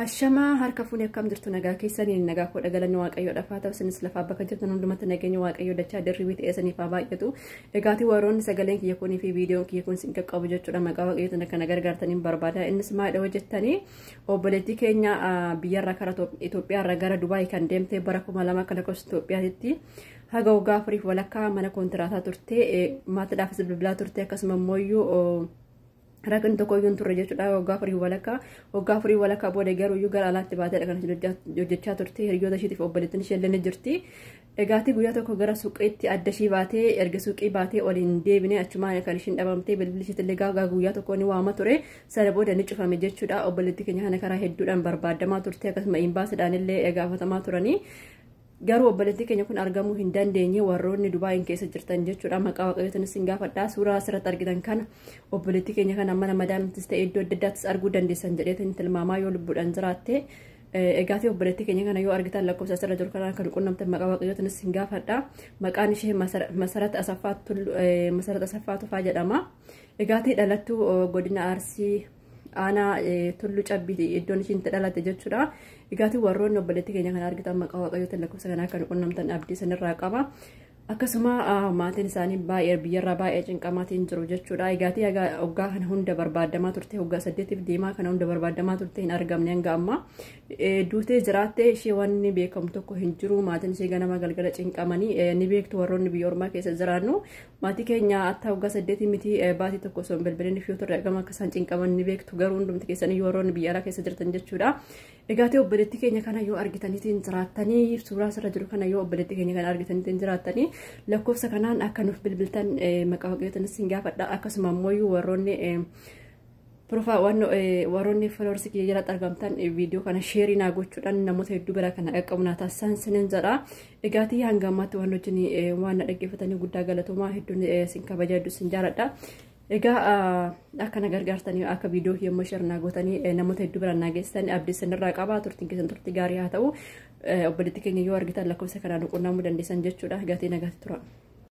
Ashamaa harka fuunee akkam jirtu nagaa keessanii nagaa koo galanni waaqayyoodhaaf haa ta'u isinis lafaa bakka jirtan hundumatti nageenya waaqayyoo dachaa dirribii ta'ee isiniif haa baay'atu. Egaatii warroonni sagaleen kiyya kunii fi viidiyoon kiyya kun isin qaqqabu jechuudha maqaa waaqayyootiin akka na gargaartaniin barbaada. Innis maalidha hojjettanii obboleettii keenya biyyarraa kara Itoophiyaarraa gara Dubaay kan deemte bara 2000 akka lakkoofsa Itoophiyaatti haga waggaa afuriif walakkaa mana koontiraataa turte maatiidhaafis bilbilaa turte akkasuma immoo rakkin tokko iyyuu hin turre jechuudha waggaa afurii walakkaa waggaa afurii walakkaa booda garuu iyyuu gara alaatti baateedha kan hojjechaa turte hiriyoota isheetiif obboleettiin ishee illee ni jirti. Egaatii guyyaa tokko gara suuqiitti adda ishii baatee erga suuqii baatee ol hin deebine achumaan kan ishiin dhabamtee bilbilli isheetti illee gaagaa guyyaa tokko ni waama ture sana booda ni cufame jechuudha obboleettii keenya kana karaa hedduudhaan barbaadamaa turte akkasuma imbaasiidhaan illee gaafatamaa turanii. Garuu obboleettii keenya kun argamuu hin dandeenye warroonni Dubaayin keessa jirtan jechuudha. Maqaa waaqayyootiin isin gaafadha. Suuraa asirratti argitan kana obboleettii keenya kana mana madaamittis ta'e iddoo adda addaattis arguu dandeessan jedheetiin tilmaamaa yoo lubbuudhaan jiraatte. Egaatii obboleettii keenya kana yoo argitan lakkoofsa asirra jiru kanaan kan qunnamtan maqaa waaqayyootiin isin gaafadha. Maqaan ishee Masarat Asaffaa Tufaa jedhama. Egaatii dhalattuu godina Arsii aanaa Tullu Cabbiiti iddoon ishiin itti dhalatte jechuudha. Egaatii warroonni obboleettii keenya kana argitan maqaa waaqayyootiin lakkoofsa kanaa kan qunnamtan abdii sanirraa qaba. Akkasuma maatiin isaanii baay'ee biyyarraa baay'ee cinqamaatiin jiru jechuudha. Egaatii waggaa kana hunda barbaadamaa turte waggaa saddeetiif deemaa kana hunda barbaadamaa turte hin argamne hanga ammaa. Duutee jiraattee ishee wanni beekamu tokko hin jiru. Maatiin ishee ganama galgala cinqamanii ni beektu warroonni biyya ormaa keessa jiraannu. Maatii keenya akka waggaa saddeetii miti baatii tokko osoo hin bilbilin yoo turre hagam akka isaan cinqaman ni beektu garuu hundumti keessanii warroonni biyya alaa keessa jirtan jechuudha. Egaatii obboleettii keenya kana yoo argitaniitiin jiraattanii suuraa asirra jiru kana yoo obboleettii keenya kana argitaniitiin jiraattanii lakkoofsa kanaan akka nuuf bilbiltan maqaa waaqayyootiin isin gaafadha. Akkasuma immoo warroonni Profaa warroonni followers kiyya jalatti argamtan viidiyoo kana sheerii naa gochuudhaan namoota hedduu bira kana qaqqabu naa taasisan sinin jedha. Egaatii hanga ammaatti waan wajjin waan na dhaggeeffatanii guddaa galatoomaa hedduun sin kabaja hedduu sin jaaladha. Egaa akka na gargaartanii akka viidiyoo kiyya immoo sheer naa gootanii namoota hedduu bira naa geessitan abdii sinirraa qaba. Turtiin keessan turtii gaarii haa ta'u. Obboleettii keenya yoo argitan lakkoofsa kanaan nu qunnamuu dandeessan jechuudha. Gatii nagaatti tura.